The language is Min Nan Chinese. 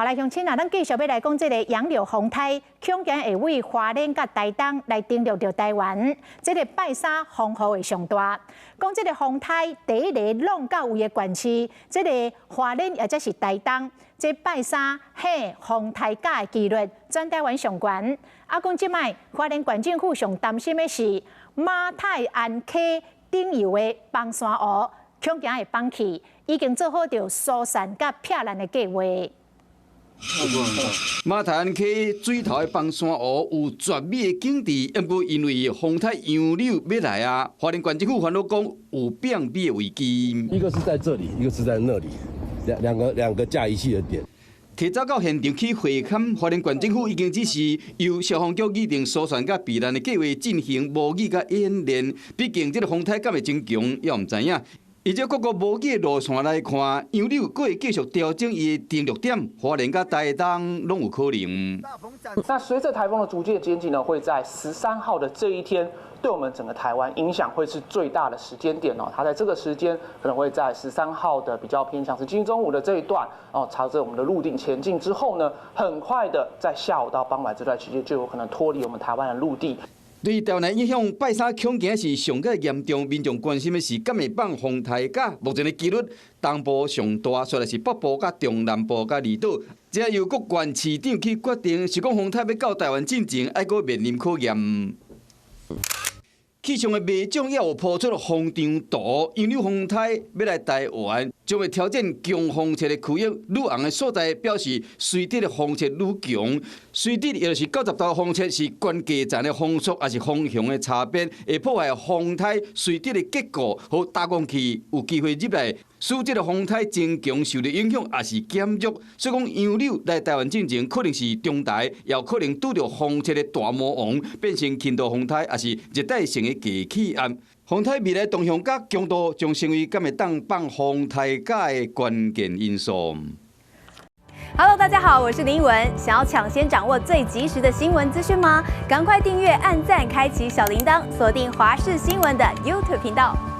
好來，鄉親啊，咱繼續欲來講這个楊柳風颱，恐驚會對花蓮佮台東來登陸著台灣，這个拜三風雨會上大。講這个風颱第一个挵到位的縣市，這个花蓮抑者是台東，這拜三彼風颱甲的機率全台灣上懸。啊，講這擺花蓮縣政府上擔心的是馬太鞍溪頂游的枋山湖，恐驚會崩去，已經做好著疏散佮避難的計劃。馬太鞍溪水頭的枋山湖有絕美的景致，毋過因為風颱楊柳欲來啊，花蓮縣政府煩惱講有變米的危機。一個是在這裡，一個是在那裡，兩個架儀器的點。提早到現場去會勘，花蓮縣政府已經指示由消防局擬定疏散佮避難的計劃進行模擬佮演練。畢竟這个風颱敢會真強，猶毋知影。依照各國模擬的路線來看，楊柳閣會繼續調整伊的登陸點，花蓮佮台東攏有可能。那隨著颱風的逐漸接近呢，會在13號的這一天，對我們整個台灣影響會是最大的時間點哦。它在這個時間可能會在十三號的比較偏向是接近中午的這一段哦，朝着我們的陸地前進之後呢，很快的在下午到傍晚這段期間就有可能脫離我們台灣的陸地。對台灣的影響，拜三恐驚是上蓋嚴重，民眾關心的是敢會放風颱甲，目前的機率東部上大，煞來是北部佮中南部佮離島，這由各縣市長去決定，是講風颱欲到台灣進前，愛閣面臨考驗。氣象的迷將也有拋出風場圖，楊柳風颱欲來台灣，將會挑戰強風切的區域，愈紅的所在表示垂直的風切愈強，垂直也就是90度風切是懸低層的風速，抑是風向的差別，會破壞風颱垂直的結構予打風去有機會入來，使這个風颱增強受到影響，抑是減弱。所以講楊柳來台灣進前，可能是中台，也有可能拄著風切的大魔王，變成輕度風颱，抑是熱帶性的低氣壓。風颱未來動向佮強度，將成為敢會當放風颱假的關鍵因素。 Hello，大家好，我是林文。想要搶先掌握最及時的新聞資訊嗎？趕快訂閱、按讚、開啟小鈴鐺，鎖定華視新聞的 YouTube 頻道。